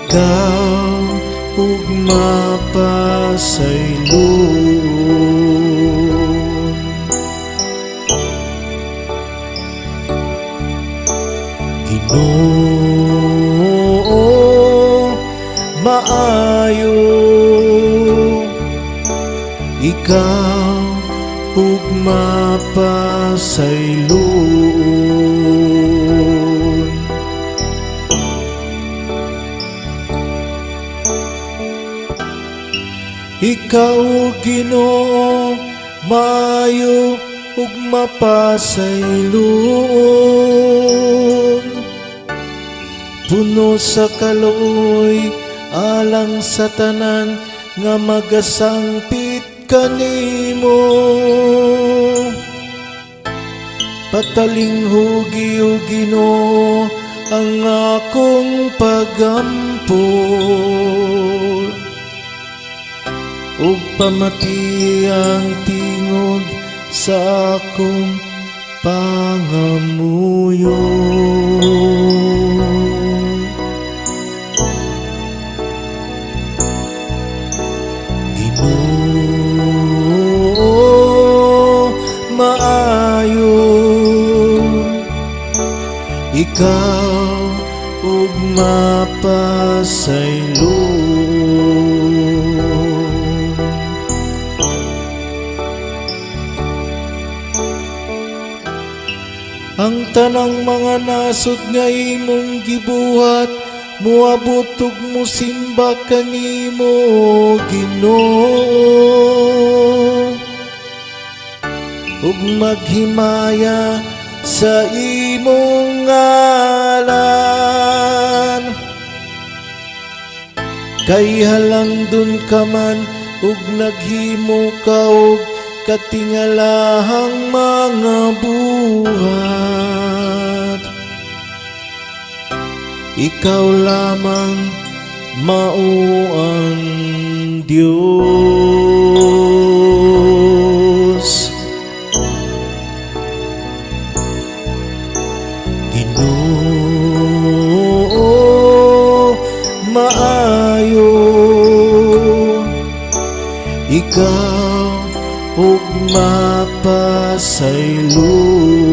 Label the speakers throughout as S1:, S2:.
S1: Ikaw ug mapasayloon. Ginoo, maayo, ikaw ug mapasayloon. Ikaw, Ginoo, maayo ug mapasayloon, puno sa kaluoy alang sa tanan nga magasangpit kanimo. Patalinghugi, o Ginoo, ang akong pagampo ug pamati ang tingog sa akong pangamuyo. Ginoo, maayo, ikaw ug mapasayloon. Ang tanang mga nasod nga imong gibuhat moabot ug mosimba kanimo, Ginoo, ug maghimaya sa imong ngalan, kay halangdon ka man ug naghimo ka og katingalahang mga buhat. Ikaw lamang mao ang Dios. Ginoo, maayo, ikaw ug mapasayloon.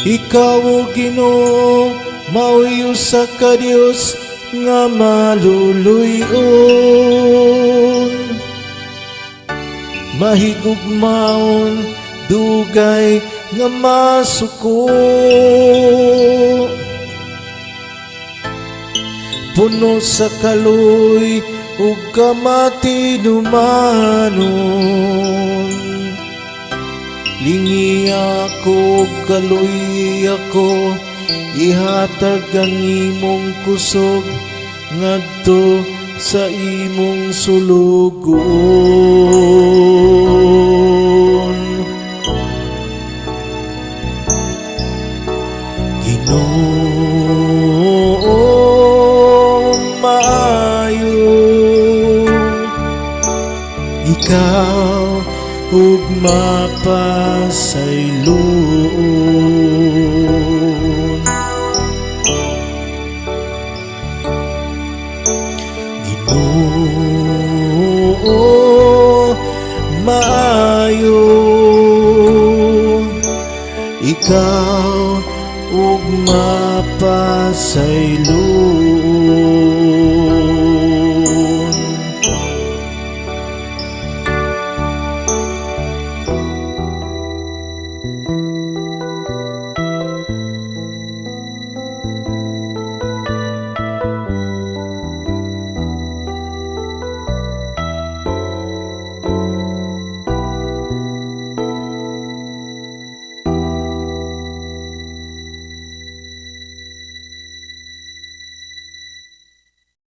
S1: Ikaw, o Ginoo, mao'y usa ka Dios nga maluluy-on, mahigugmaon, dugay nga masuko, puno sa kaluoy ug kamatinumanon. Lingi ako, kaluy ako, ihatag ang imong kusog ngadto sa imong sulugoon. Ginoo, maayo, ikaw ug mapasayloon. Ginoo, maayo, ikaw ug mapasayloon.